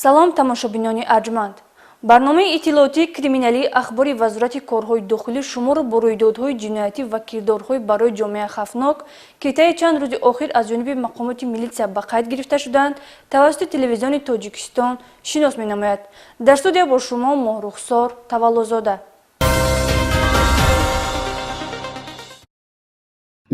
Салом, тамошобинони арҷманд. Барномаи иттилоотии криминалии ахбори Вазорати корҳои дохилӣ шуморо бо рӯйдодҳои ҷиноятӣ ва кирдорҳои барои ҷомеа хавфнок, ки таи чанд рӯзи охир аз ҷониби мақомоти милитсия ба қайд гирифта шудаанд, тавассути телевизиони Тоҷикистон шинос менамояд. Дар студия бо шумо Моҳрухсор Таваллозода.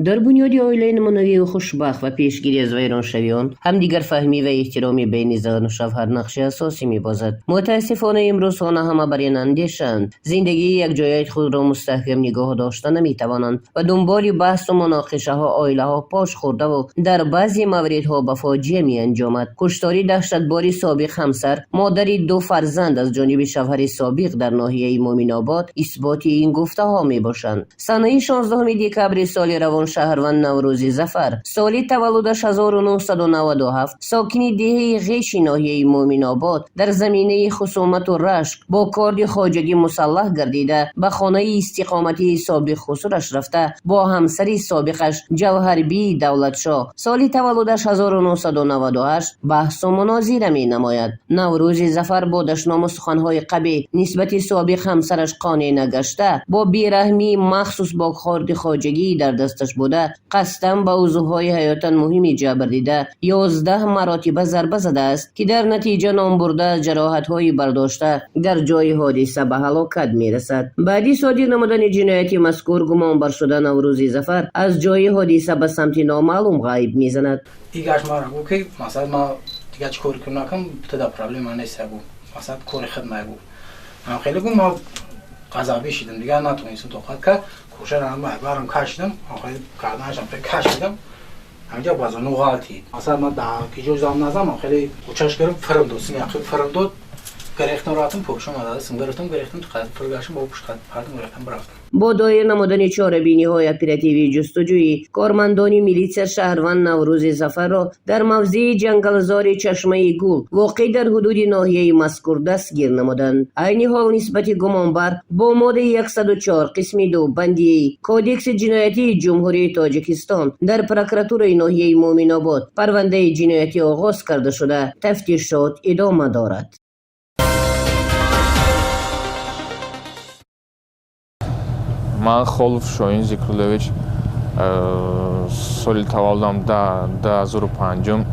Дар бунёди оилаи намунавию хушбахт ва пешгирӣ аз вайроншавии он ҳамдигарфаҳмӣ ва эҳтироми байни зану шавҳар нақши асосӣ мебозад. Мутаассифона, имрӯзҳо на ҳама бар ин андешаанд. Зиндагии якҷояи худро мустаҳкам нигоҳ дошта наметавонанд ва дунболи баҳсу муноқишаҳо оилаҳо пош хӯрдаву дар баъзе мавридҳо ба фоҷиа меанҷомад. Куштори даҳшатбори собиқ ҳамсар, модари ду фарзанд аз ҷониби шавҳари собиқ дар ноҳияи Муъминобод исботи ин гуфтаҳо мебошанд. Санаи 16 декабри соли равон шаҳрванд Наврӯзи Зафар, соли таваллудаш 1997, сокини деҳаи Ғеши ноҳияи Муъминобод, дар заминаи хусумату рашк бо корди хоҷагӣ мусаллаҳ гардида, ба хонаи истиқоматии собиқ хусураш рафта, бо ҳамсари собиқаш Ҷавҳарбии Давлатшоҳ, соли таваллудаш 1998, баҳсу мунозира менамояд. Наврӯзи Зафар бо дашному суханҳои қабеҳ нисбати собиқ ҳамсараш қонеъ нагашта, бо бераҳмии махсус бо корди хоҷагии дар дасташ буда, қасдан ба узвҳои ҳаётан муҳими ҷабрдида 11 маротиба зарба задааст, ки дар натиҷа номбурда аз ҷароҳатҳои бардошта дар ҷои ҳодиса ба ҳалокат мерасад. Баъди содир намудани ҷинояти мазкур гумонбар шуда Наврӯзи Зафар аз ҷои ҳодиса ба самти номаълум ғайб мезанад. Игаш мара гуфт, ки масалан, ма дига чӣ кори кунам, накунам, тада проблема нест, гуфт, масалан, кори худ ма, гуфт. Ҳам хеле гуфт, ма ғазабӣ шидам, дигар натонистам тоқат кард, кӯшара ҳама барам кашидам, хеле карданашам хеле кашидам, ҳамҷа ба зону ғалтид. Масалан, ман дар киҷо зам назам, хеле кӯчаш гирифт, фирм дод, сини фирм дод, гирехтам, рафтам, пӯшам дастам гирифтам, гирехтам, фиргашам, бо пушт пардам, гирехтам, рафтам. Бо доир намудани чорабиниҳои оперативии ҷустуҷӯӣ кормандони милитсия шаҳрванд Наврӯзи Зафарро дар мавзеи ҷангалзори Чашмаи Гул, воқеъ дар ҳудуди ноҳияи мазкур, дастгир намуданд. Айни ҳол нисбати гумонбар бо моддаи 104 қисми 2 банди Кодекси ҷиноятии Ҷумҳурии Тоҷикистон дар прокуратураи ноҳияи Муъминобод парвандаи ҷиноятӣ оғоз карда шуда, тафтишот идома дорад. Ман Холов Шоҳин Зикруллович, соли таваллудам 2005,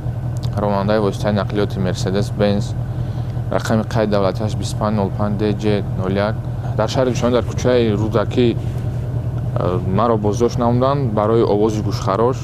ронандаи воситаи нақлиёти Мерседес Бенз, рақами қайди давлатиаш 2505 дж 01, дар шаҳри Душанбе, дар кӯчаи Рӯдакӣ маро боздошт намуданд барои овози гӯшхарош.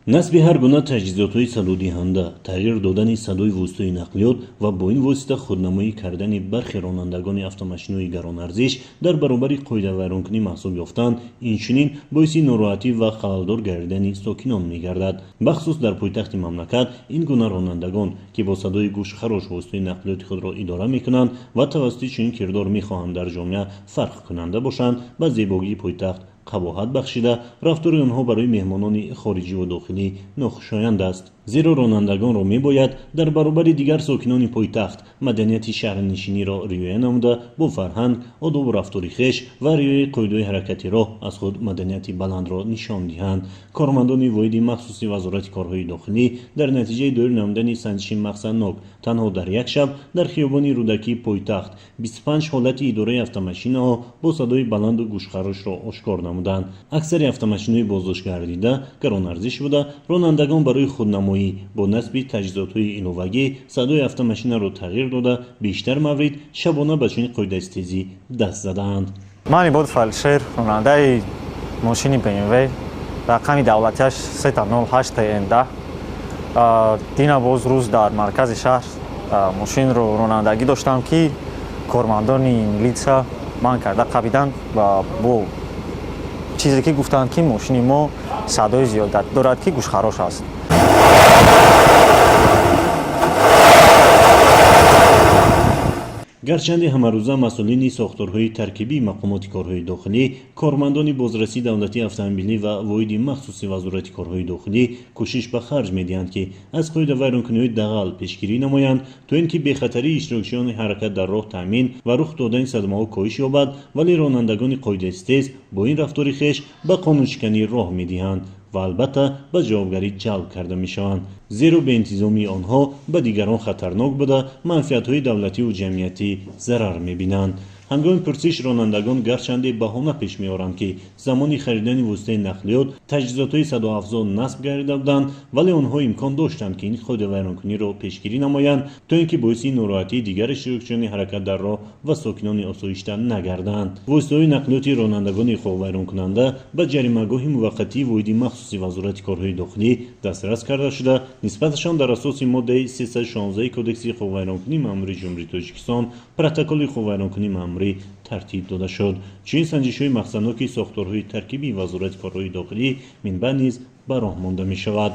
Насби ҳар гуна таҷҳизотҳои садодиҳанда, тағйир додани садои воситаи нақлиёт ва бо ин восита худнамоӣ кардани бархе ронандагони автомошинаҳои гаронарзиш дар баробари қоидавайронкунӣ маҳсуб ёфтан, инчунин боиси нороҳатӣ ва халалдор гардидани сокинон мегардад. Бахусус дар пойтахти мамлакат ин гуна ронандагон, ки бо садои гӯшхарош воситаи нақлиёти худро идора мекунанд ва тавассути чунин кирдор мехоҳанд дар ҷомеа фарқкунанда бошанд, ба зебогии пойтахт қабоҳат бахшида, рафтори онҳо барои меҳмонони хориҷиву дохилӣ нохушоянд аст. Зеро ронандагонро мебояд дар баробари дигар сокинони пойтахт маданияти шаҳрнишиниро риоя намуда, бо фарҳанг, одобу рафтори хеш ва риояи қоидаҳои ҳаракати роҳ аз худ маданияти баландро нишон диҳанд. Кормандони воҳиди махсуси Вазорати корҳои дохилӣ дар натиҷаи доир намудани санҷиши мақсаднок танҳо дар як шаб дар хиёбони Рӯдакии пойтахт 25 ҳолати идораи автомошинаҳо бо садои баланду гӯшхарошро ошкор намуданд. Аксари автомошинаҳои боздоштгардида гаронарзиш буда, ронандагон барои худнамоӣ бо насби таҷҳизотҳои иловагӣ садои автомошинаро тағйир дода, бештар маврид шабона ба чунин қоидастезӣ даст задаанд. Ман Ибодов Алишер, ронандаи мошини БМВ, рақами давлатиаш 308 ТН 10. Дина боз рӯз дар маркази шаҳр мошинро ронандагӣ доштам, ки кормандони милитсия ман карда қабиданд ва бо чизе ки гуфтанд, ки мошини мо садои зиёд дорад, ки гӯшхарош аст. Гарчанде ҳамарӯза масъулини сохторҳои таркибии мақомоти корҳои дохилӣ, кормандони бозрасии давлатии автомобилӣ ва воҳиди махсуси Вазорати корҳои дохилӣ кӯшиш ба харҷ медиҳанд, ки аз қоидавайронкуниҳои дағал пешгирӣ намоянд, то ин ки бехатарии иштирокчиёни ҳаракат дар роҳ таъмин ва рух додани садамаҳо коҳиш ёбад, вале ронандагони қоидастез бо ин рафтори хеш ба қонуншиканӣ роҳ медиҳанд. ва албатта ба ҷавобгарӣ ҷалб карда мешаванд, зеро беинтизомии онҳо ба дигарон хатарнок буда, манфиатҳои давлативу ҷамъиятӣ зарар мебинанд. Ҳангоми пурсиш ронандагон гарчанде баҳона пеш меоранд, ки замони харидани воситаи нақлиёт таҷҳизотҳои садоафзо насб гардида буданд, вале онҳо имкон доштанд, ки ин қоидавайронкуниро пешгирӣ намоянд, то ин ки боиси нороҳатии дигар иштирокчиёни ҳаракат дар роҳ ва сокинони осоишта нагарданд. Воситаҳои нақлиёти ронандагони ҳуқуқвайронкунанда ба ҷаримагоҳи муваққатии воҳиди махсуси Вазорати корҳои дохилӣ дастрас карда шуда, нисбаташон дар асоси моддаи 316 Кодекси ҳуқуқвайронкунии маъмурии Ҷумҳурии Тоҷикистон протоколи ҳуқуқвайронкунии маъмурӣ тартиб дода шуд. Чунин санҷишҳои мақсадноки сохторҳои таркибии Вазорати корҳои дохилӣ минбаъд низ ба роҳ монда мешавад.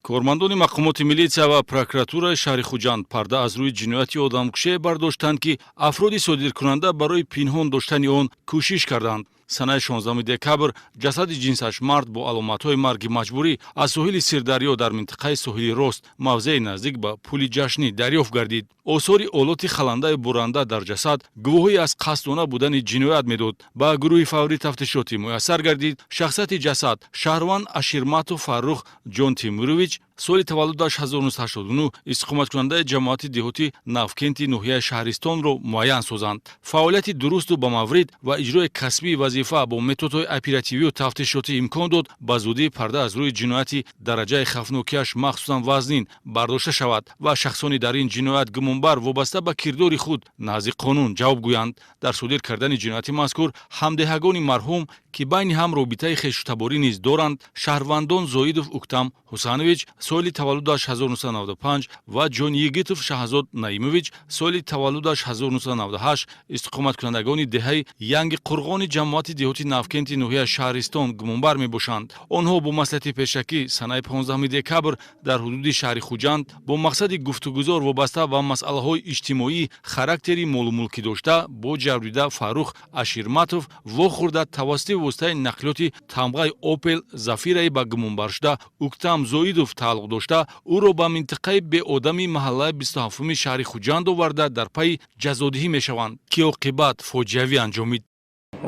Кормандони мақомоти милитсия ва прокуратураи шаҳри Хуҷанд парда аз рӯи ҷинояти одамкушие бардоштанд, ки афроди содиркунанда барои пинҳон доштани он кӯшиш карданд. Санаи 16 декабр ҷасади ҷинсаш мард бо аломатҳои марги маҷбурӣ аз соҳили Сирдарё дар минтақаи соҳили рост, мавзеи наздик ба пули ҷашнӣ дарёфт гардид. Осори олоти халандаи буранда дар ҷасад гувоҳӣ аз қасдона будани ҷиноят медод. Ба гурӯҳи фаврӣ тафтишотӣ муяссар гардид шахсияти ҷасад шаҳрванд Аширматов Фаррух Ҷон Тимурович, соли таваллудаш 1989, истиқоматкунандаи ҷамоати деҳоти Навкенти ноҳияи Шаҳристонро муайян созанд. Фаъолияти дурусту ба маврид ва иҷрои касбии вазифа бо методҳои оперативию тафтишотӣ имкон дод ба зудӣ парда аз рӯи ҷинояти дараҷаи хавфнокиаш махсусан вазнин бардошта шавад ва шахсони дар ин ҷиноят гумонбар вобаста ба кирдори худ назди қонун ҷавоб гӯянд. Дар содир кардани ҷинояти мазкур ҳамдеҳагони марҳум, ки байни ҳам робитаи хешутаборӣ низ доранд, шаҳрвандон Зоидов Уктам Ҳусанович, соли таваллудаш 1995, ва Ҷонйигитов Шаҳзод Наимович, соли таваллудаш 1998, истиқоматкунандагони деҳаи Янги Қурғони ҷамоати деҳоти Навкенти ноҳияи Шаҳристон гумонбар мебошанд. Онҳо бо маслиҳати пешакӣ санаи 15 декабр дар ҳудуди шаҳри Хуҷанд бо мақсади гуфтугузор вобаста ба масъалаҳои иҷтимоӣ характери молумулкӣ дошта бо ҷабрдида Фаррух Аширматов вохӯрда тавассути воситаи нақлиёти тамғаи Опел Зафираи ба гумонбаршуда Уктам Зоидов тааллуқ дошта, ӯро ба минтақаи беодами маҳаллаи 27-уми шаҳри Хуҷанд оварда дар пайи ҷазодиҳӣ мешаванд, ки оқибат фоҷиавӣ анҷомид.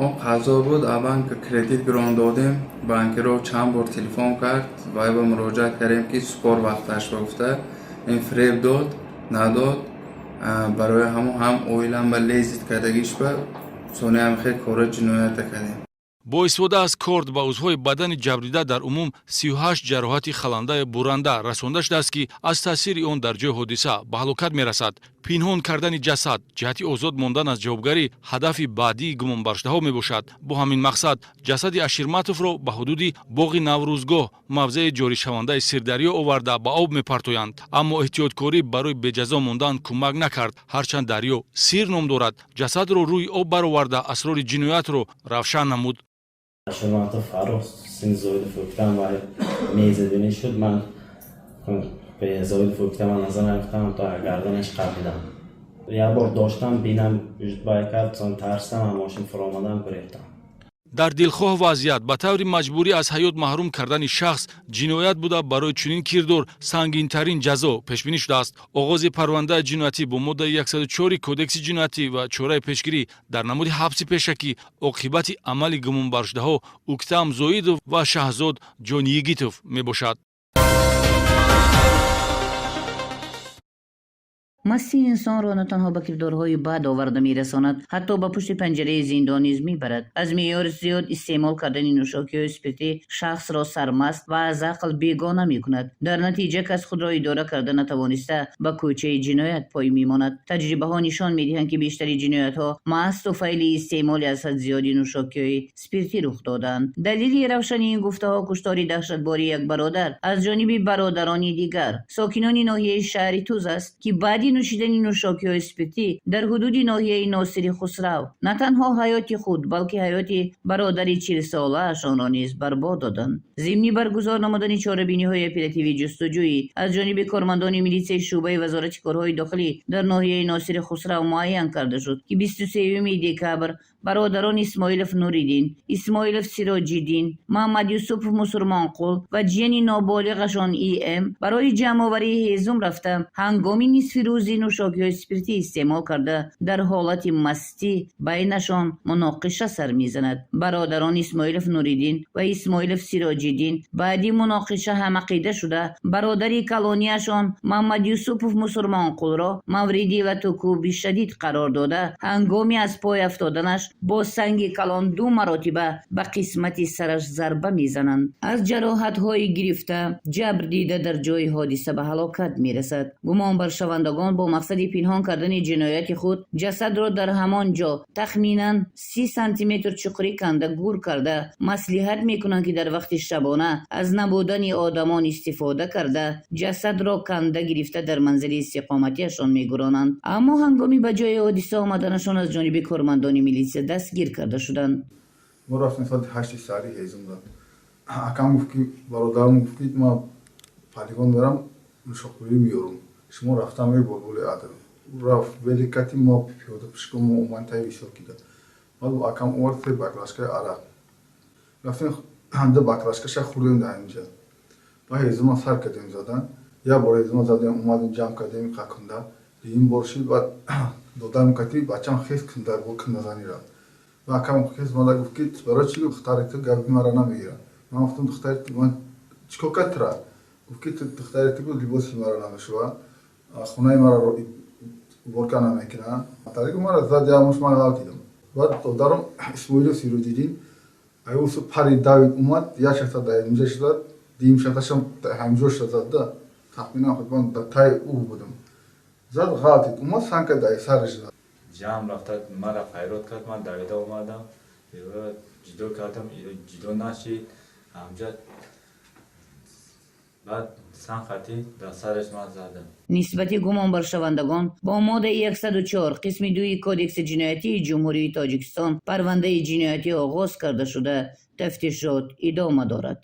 Он қазо буд, а банк кредит гирон додем. Банкиро чанд бор телефон кард, вай ба муроҷиат кардем, ки супор вақташ ба гуфта, ин фиреб дод, надод. Барои ҳамон ҳам оилам ба лезить кардагиш ба сониам хел кора ҷиноята кардем. Бо истифода аз корд ба узвҳои бадани ҷабрдида дар умум 38 ҷароҳати халандаи буранда расонда шудааст, ки аз таъсири он дар ҷои ҳодиса ба ҳалокат мерасад. Пинҳон кардани ҷасад ҷиҳати озод мондан аз ҷавобгарӣ ҳадафи баъдии гумонбаршудаҳо мебошад. Бо ҳамин мақсад ҷасади Аширматовро ба ҳудуди боғи Наврӯзгоҳ, мавзеи ҷоришавандаи Сирдарё оварда ба об мепартоянд. Аммо эҳтиёткорӣ барои беҷазо мондан кӯмак накард. Ҳарчанд дарё Сир ном дорад, ҷасадро рӯи об бароварда асрори ҷиноятро равшан намуд. Аширматов Фаррух сини Зоидов Уктам ва мезадинӣ шуд. Ман ба Зоидов Уктам назар нафтам, то гарданаш қапидам. Як бор доштам, бинам бай кард, тарсам, мошин фуромадам, гурехтам. Дар дилхоҳ вазъият ба таври маҷбурӣ аз ҳаёт маҳрум кардани шахс ҷиноят буда, барои чунин кирдор сангинтарин ҷазо пешбинӣ шудааст. Оғози парвандаи ҷиноятӣ бо моддаи 104 Кодекси ҷиноятӣ ва чораи пешгирӣ дар намуди ҳабси пешакӣ оқибати амали гумонбаршудаҳо Уктам Зоидов ва Шаҳзод Ҷонйигитов мебошад. Мастӣ инсонро на танҳо ба кирдорҳои бад оварда мерасонад, ҳатто ба пушти панҷараи зиндон низ мебарад. Аз меъёр зиёд истеъмол кардани нӯшокиҳои спиртӣ шахсро сармаст ва аз ақл бегона мекунад. Дар натиҷа кас худро идора карда натавониста ба кӯчаи ҷиноят пой мемонад. Таҷрибаҳо нишон медиҳанд, ки бештари ҷиноятҳо маҳз туфайли истеъмоли аз ҳад зиёди нӯшокиҳои спиртӣ рух доданд. Далели равшани ин гуфтаҳо куштори даҳшатбори як бародар аз ҷониби бародарони дигар, сокинони ноҳияи шаҳри Туз аст, ки баъди нӯшидани нӯшокиҳои спиртӣ дар ҳудуди ноҳияи Носири Хусрав на танҳо ҳаёти худ, балки ҳаёти бародари 40-солаашонро низ барбод доданд. Зимни баргузор намудани чорабиниҳои оперативии ҷустуҷӯӣ аз ҷониби кормандони милитсияи шӯъбаи Вазорати корҳои дохилӣ дар ноҳияи Носири Хусрав муайян карда шуд, ки 23 декабр Бародарон Исмоилов Нуриддин, Исмоилов Сироҷиддин, Муҳаммад Юсупов Мусурмонқул ва ҷияни ноболиғашон И.М. барои ҷамъоварии ҳезум рафта, ҳангоми нисфи рӯзӣ нӯшокиҳои спиртӣ истеъмол карда, дар ҳолати мастӣ байнашон муноқиша сар мезанад. Бародарон Исмоилов Нуриддин ва Исмоилов Сироҷиддин баъди муноқиша ҳамақида шуда, бародари калонияшон Муҳаммад Юсупов Мусурмонқулро мавриди латукӯби шадид қарор дода, ҳангоми аз пой афтоданаш бо санги калон 2 маротиба ба қисмати сараш зарба мезананд. Аз ҷароҳатҳои гирифта ҷабр дида дар ҷои ҳодиса ба ҳалокат мерасад. Гумонбаршавандагон бо мақсади пинҳон кардани ҷинояти худ ҷасадро дар ҳамон ҷо тахминан 30 сантиметр чуқурӣ канда гур карда, маслиҳат мекунанд, ки дар вақти шабона аз набудани одамон истифода карда, ҷасадро канда гирифта дар манзили истиқоматиашон мегуронанд. Аммо ҳангоми ба ҷои ҳодиса омаданашон аз ҷониби кормандони милитсия дастгир карда шуданд. Мо рафтем соати 8 саҳари ҳезум дод. Акам гуфт, ки бародарам гуфт, ки ман полигон мерам, нӯшокпурӣ меёрам. Шумо рафтам меболболи адр. Рафт великати мо пиёда пишко мо омадем таи високида. Баъд акам овард се баклажкаи арақ. Рафтем ду баклажкаша хӯрдем дар инҷа. Баъд ҳезума сар кардем задан. Як бор ҳезума задем, омадем ҷамъ кардем қакунда. Ин бор шид, баъд додарам кати бачам хез кунда бо кундазанӣ рафт. Ва акам хез омада гуфт, ки барои чӣ духтари ту гапи маро намегирад? Ман гуфтам, духтари ту ман чӣ кор кард тура? Гуфт, ки духтари ту либоси маро намешӯвад, хонаи маро уборка намекунад. Тариқи маро зад, як муш ман ғалтидам. Баъд додарам Исмоилов Сироҷиддин аюсу пари давид омад, як шахта дар инҷа шудад, дуюм шахташам ҳамҷо шуда зад. Тахминан худ ман дар таи ӯ будам. Зад ғалтид, омад санка дар сараш зад. Ҷамъ рафта маро файрод кард, ман давида омадам, ҷудо кардам, ҷудо нашид, ҳамҷа баъд санхати дар сараш ман задам. Нисбати гумонбаршавандагон бо моддаи 104 қисми 2 Кодекси ҷиноятии Ҷумҳурии Тоҷикистон парвандаи ҷиноятӣ оғоз карда шуда, тафтишот идома дорад.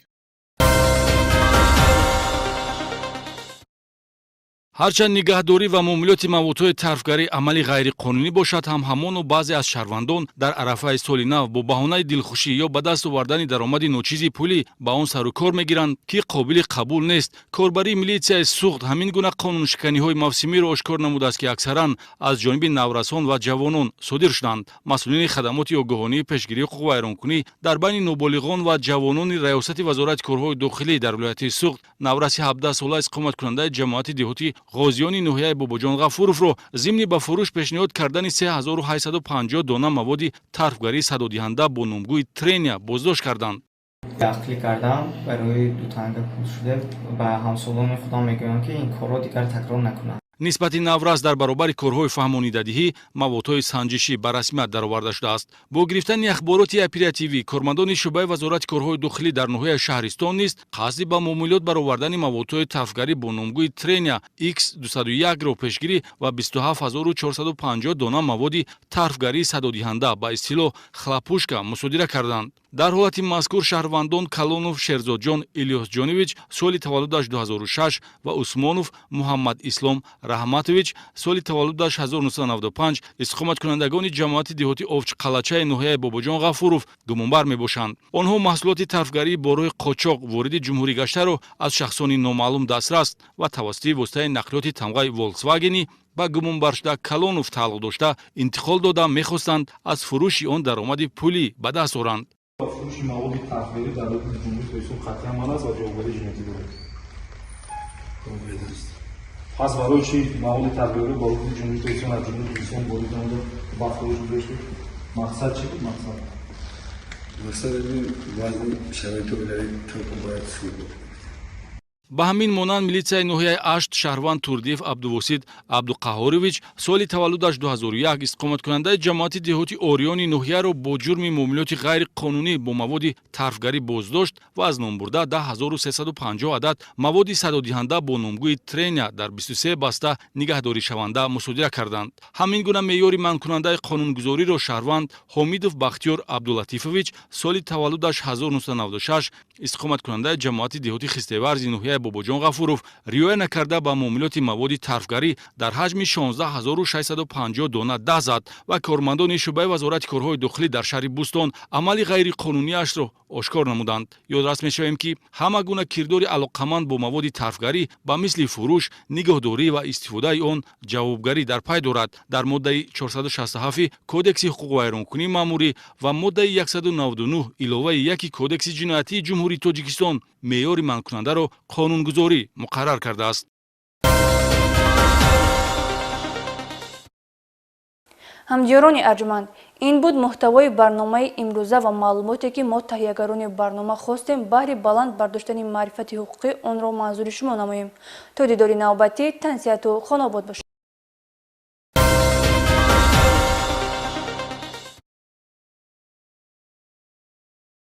Ҳарчанд нигаҳдорӣ ва муомилоти маводҳои тарфгарӣ амали ғайриқонунӣ бошад ҳам, ҳамоно баъзе аз шаҳрвандон дар арафаи соли нав бо баҳонаи дилхушӣ ё ба даст овардани даромади ночизи пулӣ ба он сару кор мегиранд, ки қобили қабул нест. Корбарии милитсияи Суғд ҳамин гуна қонуншиканиҳои мавсимиро ошкор намудааст, ки аксаран аз ҷониби наврасон ва ҷавонон содир шуданд. Масъулини хадамоти огоҳонии пешгирии ҳуқуқвайронкунӣ дар байни ноболиғон ва ҷавонони раёсати Вазорати корҳои дохилӣ дар вилояти Суғд навраси 17-сола истиқоматкунандаи ҷамоати деҳоти Ғозиёни ноҳияи Бобоҷон Ғафуровро зимни ба фурӯш пешниҳод кардани 3850 дона маводи тарфгарии садодиҳанда бо номгӯи трения боздошт карданд. Ақлӣ кардам, барои ду танга пул шуда ба ҳамсолони худам мегӯям, ки ин корро дигар такрор накунанд. Нисбати наврас дар баробари корҳои фаҳмонидадиҳӣ маводҳои санҷишӣ ба расмият дароварда шудааст. Бо гирифтани ахбороти оперативӣ кормандони шӯъбаи Вазорати корҳои дохилӣ дар ноҳияи Шаҳристон низ қасди ба муомилот баровардани маводҳои тарфгарӣ бо номгӯи трения X201-ро пешгирӣ ва 27450 дона маводи тарфгарии садодиҳанда ба истилоҳ хлопушка мусодира карданд. Дар ҳолати мазкур шаҳрвандон Калонов Шерзодҷон Илёсҷонович соли таваллудаш 2006 ва Усмонов Муҳаммад Ислом Раҳматович соли таваллудаш 1995 истиқоматкунандагони ҷамоати деҳоти Овчқалачаи ноҳияи Бобоҷон Ғафуров гумонбар мебошанд. Онҳо маҳсулоти тарфгарии бо роҳи қочоқ вориди ҷумҳурӣ гаштаро аз шахсони номаълум дастрас ва тавассути воситаи нақлиёти тамғаи Волксвагени ба гумонбаршуда Калонов тааллуқ дошта интиқол дода мехостанд аз фурӯши он даромади пулӣ ба даст оранд. Фурӯши маводи тарфгарӣ дар ҳудуди Ҷумҳурии Тоҷикистон қатъиян манъ аст ва ҷавобгарии ҷиноятӣ дорад. Пас барои чӣ маводи тарфгарӣ ба ҳудуди Ҷумҳурии Тоҷикистон аз Ҷумҳурии Тоҷикистон ворид намуда ба фурӯш гузоштед? Мақсад чӣ буд? Мақсад вазни шароити оилавӣ танҳо бояд суд буд. Ба ҳамин монанд милитсияи ноҳияи Ашт шаҳрванд Турдиев Абдувосид Абдуқаҳорович соли таваллудаш 2001 истиқоматкунандаи ҷамоати деҳоти Ориёни ноҳияро бо ҷурми муомилоти ғайриқонунӣ бо маводи тарфгарӣ боздошт ва аз номбурда 10350 адад маводи садодиҳанда бо номгӯи трения дар 23 баста нигаҳдоришаванда мусодира карданд. Ҳамин гуна меъёри манъкунандаи қонунгузориро шаҳрванд Ҳомидов Бахтиёр Абдулатифович соли таваллудаш 1996 истиқоматкунандаи ҷамоати деҳоти Хистеварзи ноҳияи Бобоҷон Ғафуров риоя накарда ба муомилоти маводи тарфгарӣ дар ҳаҷми 16 650 дона даст зад ва кормандони шӯъбаи Вазорати корҳои дохилӣ дар шаҳри Бӯстон амали ғайриқонунияшро ошкор намуданд. Ёдрас мешавем, ки ҳама гуна кирдори алоқаманд бо маводи тарфгарӣ ба мисли фурӯш, нигоҳдорӣ ва истифодаи он ҷавобгарӣ дар пай дорад. Дар моддаи 467 Кодекси ҳуқуқвайронкунии маъмурӣ ва моддаи 199 иловаи 1 Кодекси ҷиноятии Ҷумҳурии Тоҷикистон меъёри манъкунандаро қонунгузорӣ муқаррар кардааст. Ҳамдиёрони арҷманд, ин буд муҳтавои барномаи имрӯза ва маълумоте, ки мо, таҳиягарони барнома, хостем баҳри баланд бардоштани маърифати ҳуқуқӣ онро манзури шумо намоем. То дидори навбатӣ тансиҳату хонобод бошед.